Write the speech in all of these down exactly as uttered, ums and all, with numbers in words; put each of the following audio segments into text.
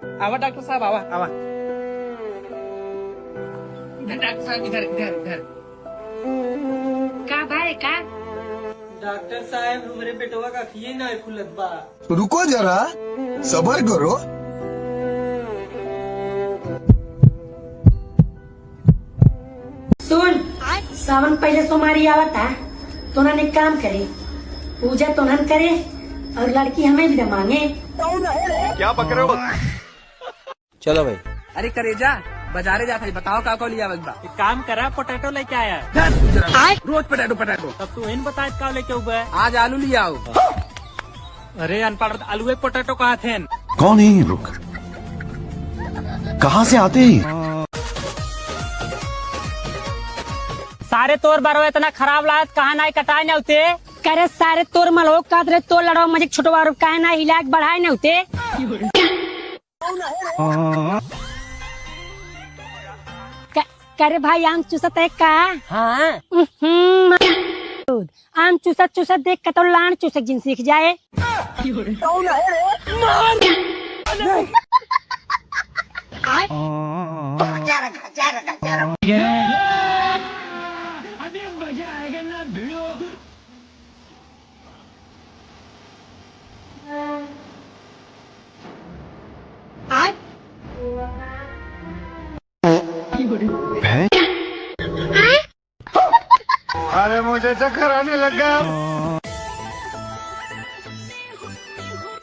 आवा डॉक्टर साहब, आवा, आवा। इधर डॉक्टर साहब, इधर, इधर, इधर। का भाई, का? डॉक्टर साहब, हमरे बेटवा का अखिये नाहीं खुलत बा। रुको जरा, सबर करो। सुन, सावन पहिले सोमारी आवता, तोहन एक काम करे, पूजा तोहन करे और लड़की हमें भी दे मांगे। क्या बक रहे हो? चलो भाई। अरे करेजा, बजारे जात है, बताओ का का लियावत बा? एक काम करा, पोटैटो लेके आया। जा तू जरा, आय। रोज पोटैटो, पोटैटो। तब तू इन बता का लेके उबे? आज आलू लियाओ। अरे अनपढ़, आलूए पोटैटो कहा थे? कौन है ये लोग? कहाँ से आते हैं? सारे तोर बरवा इतना खराब लागत, कहाँ नाई कटाए न होते? करे सारे तोर मलहो कात रहे, तोर लड़वा मजिक छोटवा और काहे ना हिला के बढ़ाए न होते? क-, करे भाई, आम चूसत है का? हाँ। उहुम, आम चूसत चूसत देख कतौ लान चूसक जिन सीख जाए। अरे मुझे चक्कर आने लग गया।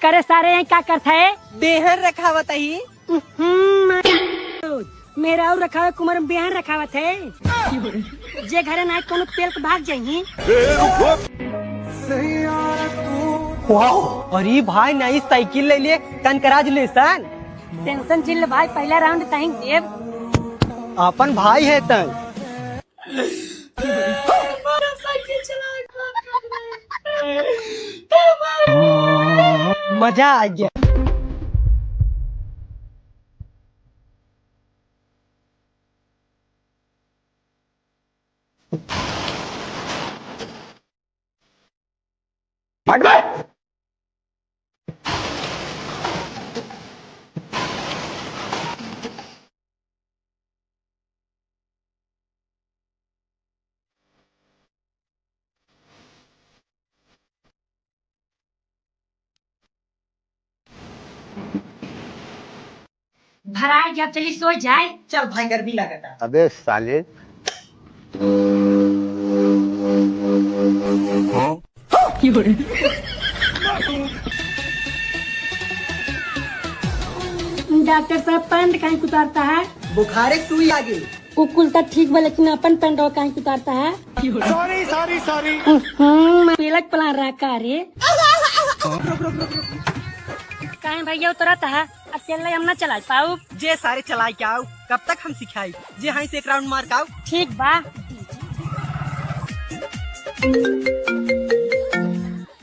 करे सारे यहीं का करत है? बेहन रखावत ही। उहुम, मेहरारू रखावे कुमर में बेहन रखावत है। जे घरे नाई कोनो तेल के भाग जाइही। वाओ, अरे भाई नई साइकिल ले लिए, कंकराजुलेशन। टेंशन जिन ले भाई, पहला राउंड तहीं देब। अपन भाई है तय। मजा आ गया। हट बे। भराए गया, चली सो जाए। चल भाई, गर्मी लागता। अबे साले। डॉक्टर साहब, पैंट काहे उतारता है? बुखारे सुई आ गई। उ कुल त ठीक बा, लेकिन अपन पैंटवा काहे उतारता है? Sorry, sorry, sorry. हम्म, पेलक प्लान रहा का रे? काहे भैया उतरत है? अकेले हम ना चलाइ पाउब। जे सारे चलाइ के आउ, कब तक हम सिखाई? जे हाई से एक राउंड मार के आउ। ठीक बा।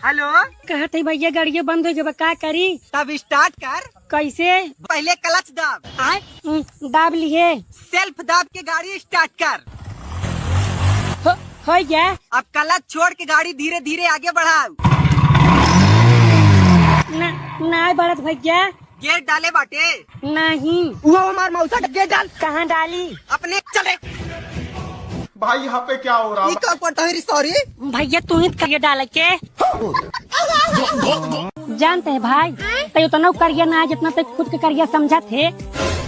हेलो। कहत है भैया, गाड़िया बंद होइ गवा, का करी? तब स्टार्ट कर। कैसे? पहले क्लच दाब। आय, उम, दाब लिए। सेल्फ दाब के गाड़ी स्टार्ट कर। हो, होइ गया। अब क्लच छोड़ के गाड़ी धीरे धीरे आगे बढ़ाउ। ना, नाहीं बढ़त भैया। गेट डाले बाटे? नहीं। वो हमार मौसा के गेट डाल। कहाँ डाली? अपने चले। भाई, यहाँ पे क्या हो रहा है? ई का ऊपर तोहरी सॉरी? भैया, तू ही करिया डाले के। जानते हैं भाई, तै उतना करिया ना है, जितना तै खुद के करिया समझत है।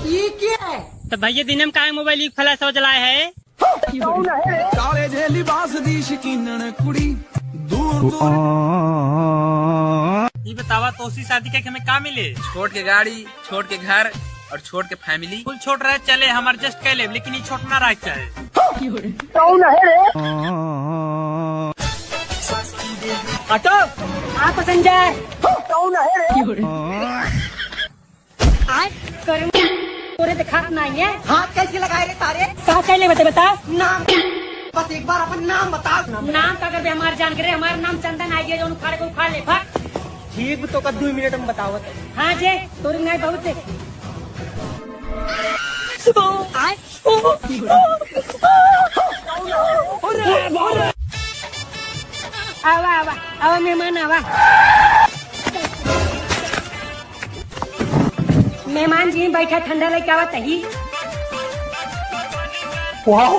ये क्या है? तो भैया, दिन में काहे मोबाइल ई फला सो जलाए है? काले जे लिबास दी शकीनन कुड़ी, दूर दूर। ई बतावा, तोसी शादी के हमें का मिले? छोट के गाड़ी, छोट के घर और छोट के फैमिली। कुल छोट रहे चले, हम एडजस्ट कर लेब, लेकिन ई छोट ना रहे चाहे। कौन है रे? ऑटो। हाँ, पैसेंजर। कौन है रे? आय, करूँ। तोरे देखात नाहीं है। हाथ कैसे लगाए रे सारे? का कहले बते बता? नाम। बस एक बार अपन नाम बताओ। नाम का करबे हमार जान के रे, हमार नाम चंदन आई है, जौन उखाड़ के उखाड़ ले, भाग। ठीक, तो का दो मिनट में बतावत है। हाँ जे, तोरे नाहीं बहुत है। आय। आवा, आवा, आवा मेहमान, आवा। मेहमान जी बैठा, ठंडा लेके आवत ही। वाह।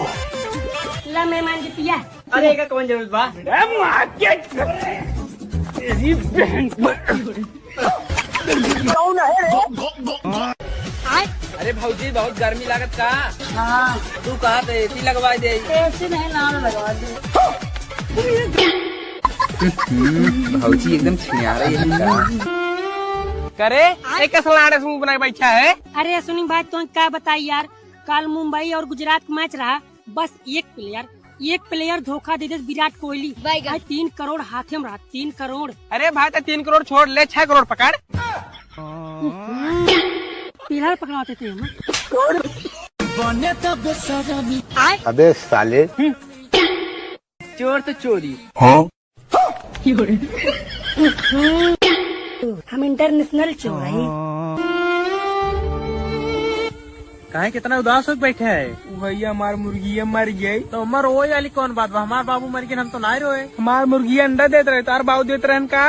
ला मेहमान जी पिया। अरे, एका कौन जरूरत बा? अरे, मार के तेरी बहन। कौन है रे? अरे भौजी, बहुत गर्मी लागत का? हाँ। तू कहा तो एसी लगवा दे। एसी नहीं, लाल लगवा दे। हम्म, भौजी एकदम छिनारा है का? करे, एक कस लाड़े मुंह बनाए बैठा है। अरे सुनी बात, तो का बताई यार, कल मुंबई और गुजरात का मैच रहा, बस एक प्लेयर, एक प्लेयर धोखा दे दे विराट कोहली। बैगन। आज तीन करोड़ हाथे में रहा, तीन करोड़। अरे भाई, तो तीन करोड़ छोड़ ले, छह करोड़ पकड़। पहला पकड़ाते थे हम। अबे साले। चोर तो चोरी। हाँ। हम इंटरनेशनल चोर हई। काहे कितना उदास होके बैठे है? भैया, हमार मुर्गिया मर गई। तो हमार रोए वाली कौन बात बा? हमार बाबू मर गए, हम तो ना रोए। हमार मुर्गिया अंडा देत रहे, तार बाबू देत रहन का?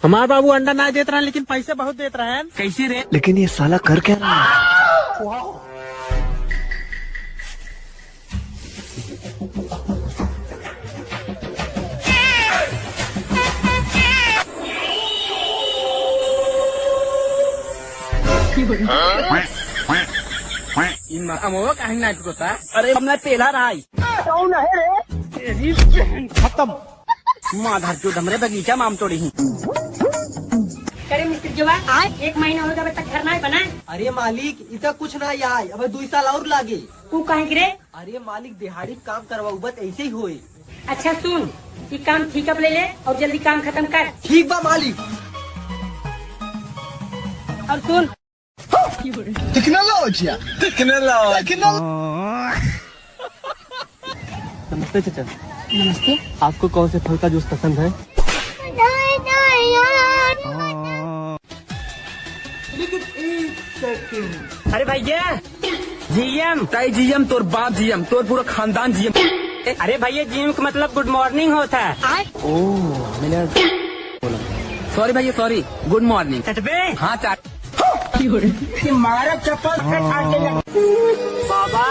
हमार बाबू अंडा ना देत रहन, लेकिन पैसे बहुत देत रहन। कैसे रे? लेकिन ये साला कर क्या रहा है? इन अमवा काहे नाच होता? अरे, हमने पहला रहा है। कौन है रे? तेरी बहन खत्म। माधर चोद, हमरे बगीचा में आम तोड़ी ही। करे मिस्त्री जवा, आए एक महीना हो गया, अबे तक घर ना बना। अरे मालिक, इतना कुछ ना आए, अब दुई साल और लागे। तू काहे गिरे? अरे मालिक, दिहाड़ी काम करवाऊ, बस ऐसे ही होए। अच्छा सुन, ये काम ठीक अब ले ले और जल्दी काम खत्म कर। ठीक बा मालिक। और सुन। टेक्नोलॉजिया, टेक्नोलॉजिया। नमस्ते चाचा। नमस्ते। आपको कौन से फल का जूस पसंद है? लेकिन एक सेकंड। अरे भैया, जीएम। ताई जीएम, तोर बाप जीएम, तोर पूरा खानदान जीएम। अरे भैया, जीएम का मतलब गुड मॉर्निंग होता है। ओ, मैंने सॉरी भैया, सॉरी। Good morning. सच में? हाँ चाचा। कि मारा चप्पल से छाट के जा। बाबा।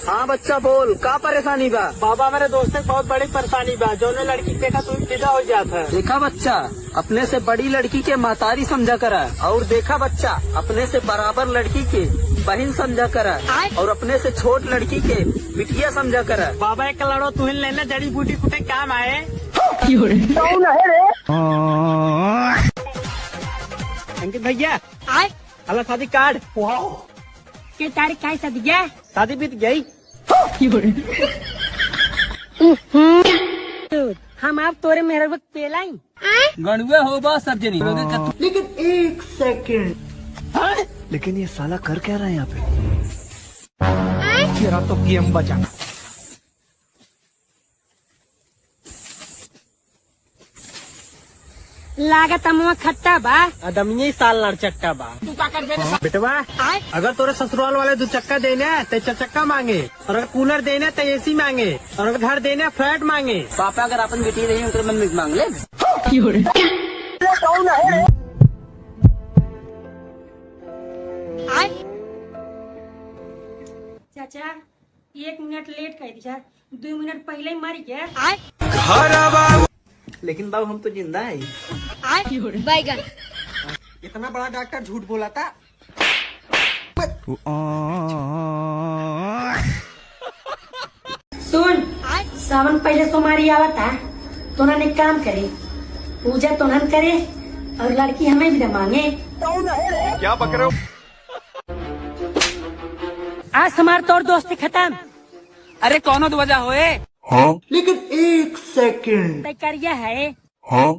हाँ बच्चा बोल, का परेशानी बा? बाबा, मेरे दोस्त के बहुत बड़ी परेशानी बा, जौने लड़की देखा तू फिदा हो जात है। देखा बच्चा, अपने से बड़ी लड़की के महतारी समझा करा, और देखा बच्चा, अपने से बराबर लड़की के बहिन समझा करा, और अपने से छोट लड़की के बिटिया समझा करा। बाबा, एक लड़ो तुहिन लेना, जड़ी बूटी कुटे काम आए। कौन है रे? अंकित भैया, आए? हला शादी कार्ड। वाओ। के तारीख का है शादी के? शादी बीत गई। हम आप तोरे मेहरबा के पेलाई। गणुए हो बा सब जनी। लेकिन एक सेकंड। लेकिन ये साला कर क्या रहा है यहाँ पे? तेरा तो गेम बजा। लागत अमवा खट्टा बा। अदमिये साल लड़चट्टा बा। तू का कर बेटा? बेटवा, आय? अगर तोरे ससुराल वाले दो चक्का देने, ते चार चक्का मांगे, और अगर कूलर देने, ते एसी मांगे, और अगर घर देने, फ्लैट मांगे। पापा अगर अपन बेटी रही, उनके मन में मांग ले। कौन है? आय? चाचा, एक मिनट लेट कर दिया, दो मिनट पहले ही मर गया। लेकिन बाबू, हम तो जिंदा है। बैगन। इतना बड़ा डॉक्टर झूठ बोला था। सुन, सावन पहले सोमवारी आवता, तो ना एक काम करे, पूजा तोहन करे और लड़की हमें भी दे मांगे। क्या बक रहे हो? आज हमार तोर दोस्ती खत्म। अरे कौनो तो वजह होए। हाँ? लेकिन एक सेकंड। तय करिया है। हाँ?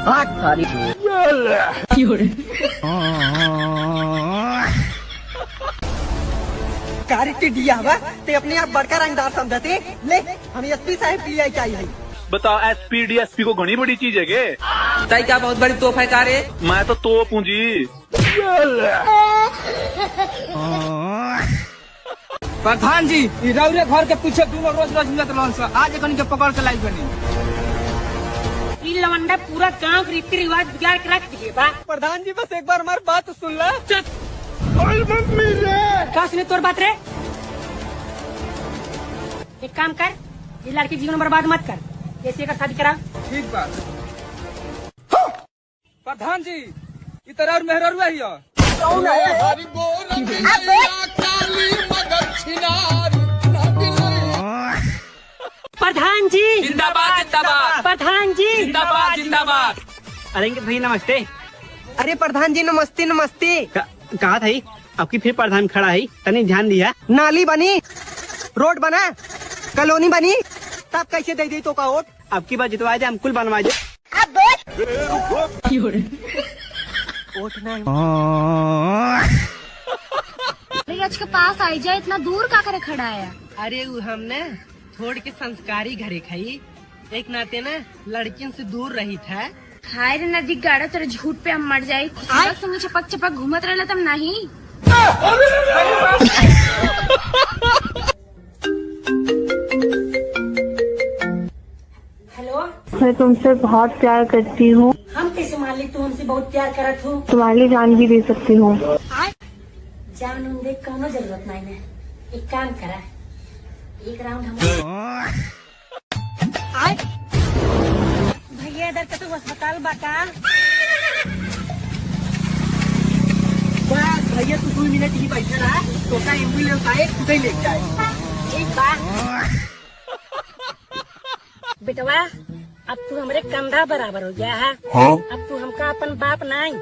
हाथ थारी। कारी टिड्डिया बा, ते अपने आप बड़का रंगदार समझते। ले, हम एसपी साहब के लिए आई चाहिए। बताओ, एसपी डीएसपी को घणी बड़ी चीज है के? ताई क्या बहुत बड़ी तोप है का रे? मैं तो तोप हूँ जी। प्रधान जी, ई रौरे घर के पीछे दूनो रोज रोज मिलत रहन स, आज एकन के पकड़ के लाई बनी। ई लवंडा पूरा गांव के रीति रिवाज बिगाड़ के रख दिए बा। प्रधान जी, बस एक बार हमार बात सुन ला। चुप। का सुने तोर बात रे? एक काम कर, ये लड़की जीवन बर्बाद मत कर, ऐसे एकर शादी करा। ठीक बा। प्रधान जी, ई तरह और मेहररुआ हिया। प्रधान जी। जिंदाबाद, जिंदाबाद। प्रधान जी। जिंदाबाद, जिंदाबाद। अरे अंकित भैया नमस्ते। अरे प्रधान जी नमस्ते, नमस्ते। का, कहा था ही? अब की फिर प्रधान खड़ा है, तनी ध्यान दिया। नाली बनी, रोड बना, कॉलोनी बनी, तब कैसे दे दी तो का वोट? अब की बार जितवा दे, हम कुल बनवा दे। वोट नहीं। अरे रच के पास आई जा, इतना दूर का करे खड़ा है? अरे वो हम ना थोड़ के संस्कारी घरे खाई, एक नाते ना लड़कियन से दूर रही था। हाय रे नदी गाड़ा, तेरे झूठ पे हम मर जाई। सबक संगे चपक चपक घूमत रहला तब नहीं। हेलो। मैं तुमसे बहुत प्यार करती हूँ। हम कैसे मान ली तू हमसे बहुत प्यार करत हो? तुम्हारे लिए जान भी दे सकती हूँ। जान उन दे कौनो जरूरत नहीं है। एक काम करा, एक राउंड हम भैया इधर कतौ अस्पताल बा का? बस भैया तू दो मिनट ही बैठे रहा, तो का एम्बुलेंस आए, खुद ही लेके जाए। ठीक बा। बेटवा, अब तू हमरे कंधा बराबर हो गया है। हाँ? अब तू हमका अपन बाप नाई,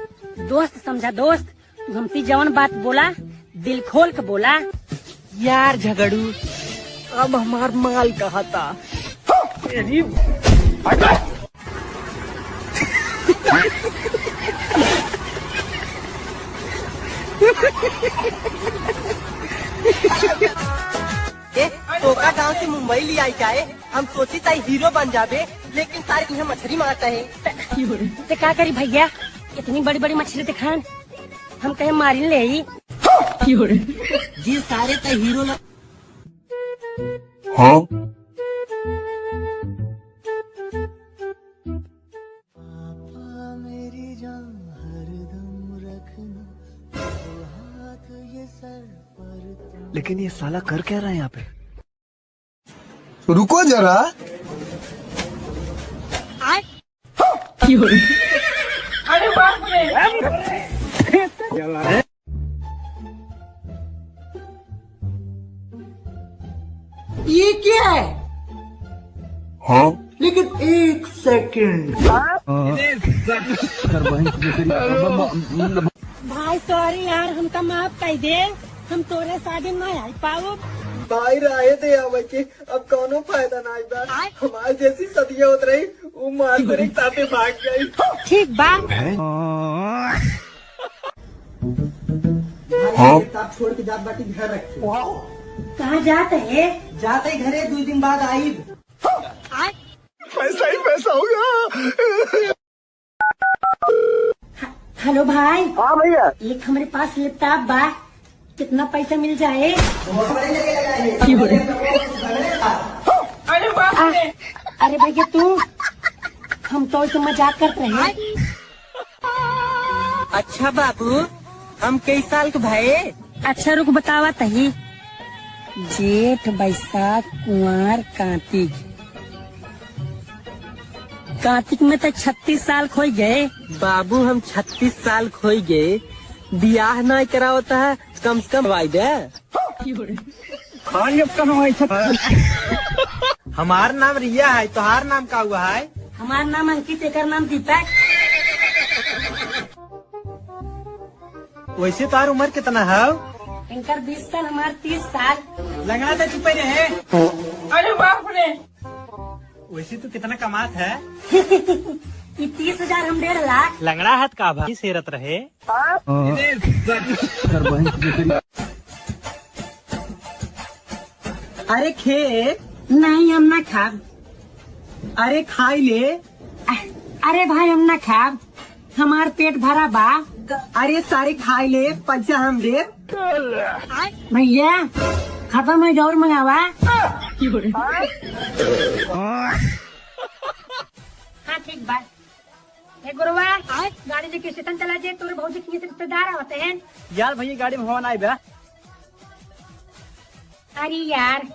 दोस्त समझा, दोस्त। तू हमसे जवन बात बोला, दिल खोल के बोला। यार झगड़ू, अब हमार माल कहाँ था? ए, तोका गांव से मुंबई ले आई का है? हम सोची ताई हीरो बन जाबे, लेकिन सारे इहाँ मछरी मारता है। ते का करी भैया, इतनी बड़ी बड़ी मछली दिखान, हम कहे मारिन ले ही। जी सारे ताई हीरो लग। हाँ? लेकिन ये साला कर क्या रहा है यहाँ पे? रुको जरा। अरे बाप रे। ये क्या है? हाँ? लेकिन एक सेकंड। भाई सॉरी यार, हमका माफ कर दे, हम तोरे शादी में नहीं आई पाउब। भाई रहे दे आवे के, अब कौनो फायदा नहीं बा। आय। हमार जैसी सदिया होत रही, वो मार करे के साथे भाग गई। ठीक बा। भाई, हाँ? किताब छोड़ के जात बाटी घर रखे। कहाँ जात है? जाते घरे, दो दिन बाद आईब। पैसा ही पैसा होगा। ह-, हेलो भाई। हाँ भैया। एक हमरे पास लैपटॉप बा, कितना पैसा मिल जाए? अरे बाप रे। अरे भैया तू, हम तो ऐसे मजाक करत रहे। अच्छा बाबू, हम कई साल के भए? अच्छा रुक बतावा तही। जेठ, बैसाख, कुआर, कातिक। कातिक में तो छत्तीस साल खोई गए। बाबू हम छत्तीस साल खोई गए, बियाह ना करावता है, कम से कम वाई दे। हाँ, ये कहाँ है? हमार नाम रिया है, तोहार नाम का हुआ है? हमार नाम अंकित, एकर नाम दीपक। वैसे तोहार उम्र कितना है? इनकर बीस साल, हमार तीस साल। लंगड़ा तो चुपे रहे। अरे बाप रे। वैसे तू कितना कमात है? ई तीस हजार, हम डेढ़ लाख। लंगड़ा हाथ का भाई सेरत रहे। अरे खे। नहीं, हम ना खाब। अरे खाई ले। अरे भाई, हम ना खाब, हमार पेट भरा बा। अरे सारे खाई ले, पैसा हम देब। भैया, खत्म है, और मंगावा। हाँ, एक बार। ए गोरवा, गाड़ी लेके स्टेशन चला जे, तोरे भौजी के रिश्तेदार आवत हैं। यार भैया, गाड़ी में हवा नाई बा। अरे यार,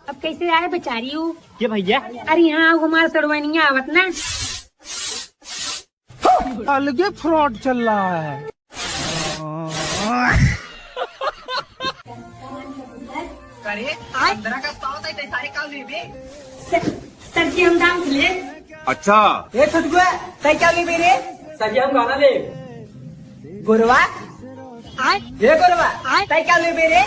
अब कैसे आए बेचारी ऊ? के भैया? अरे हाँ, वो हमार सड़वनिया आवत ना। अलगे फ्रॉड चल रहा है। अरे, पंद्रह का सौ तय तय सारे काम लेबे। सर, सर जी, हम दाम से ले। अच्छा। ए छोटुआ, तय क्या लेबे रे? सर जी, हम गाना ले। गोरवा? आय? ए गोरवा, आय? तय क्या लेबे रे?